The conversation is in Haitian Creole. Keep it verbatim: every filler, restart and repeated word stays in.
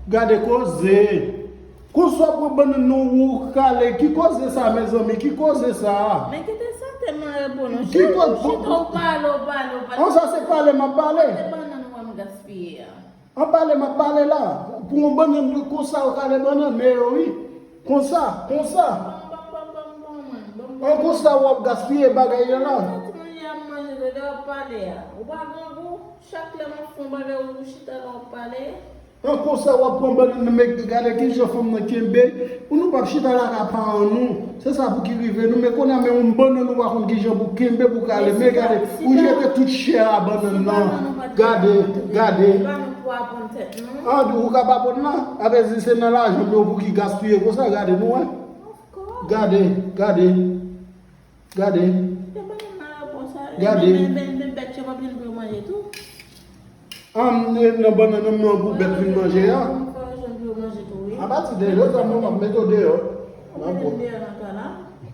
Gade koze. Konsa w pran bannann nan ou kale. Ki koze sa, mezanmi? Ki koze sa? Men kite sa te mare bon non. Ki koze? Chita w pale, w pale, w pale. An, sa se pale m ap pale. Kote bannann ou wè m gaspiye a? An pale m ap pale la. Pou yon bannann konsa w kale bannann, men yo wi. Konsa, konsa. An konsa w ap gaspiye bagay yo la. Ou pa grangou, chak lè m ap fè yon bagay ou chita la w ap pale. An konsa w ap pran bannann nan, men gade kijan fanm nan kenbe. Pou nou p ap chita lakay paran nou. Se sa pou ki rive nou, men kounye a men yon bannann ou pa konn kijan pou kenbe pou kale. Men gade, ou jete tout chè a bannann nan. Gade, gade. An, ou ka pa konn la. Apre se nan lajan m yo pou ki gaspiye konsa, gade nou wè. Gade, gade. Gade. Gade. Men, men, men bèt yo pa vin pou yo manje tou. An, nan bannann nan pou bèt vin manje a. Apati de lè sa mwen m ap mete w deyò. Ou mete m deyò nan kay la?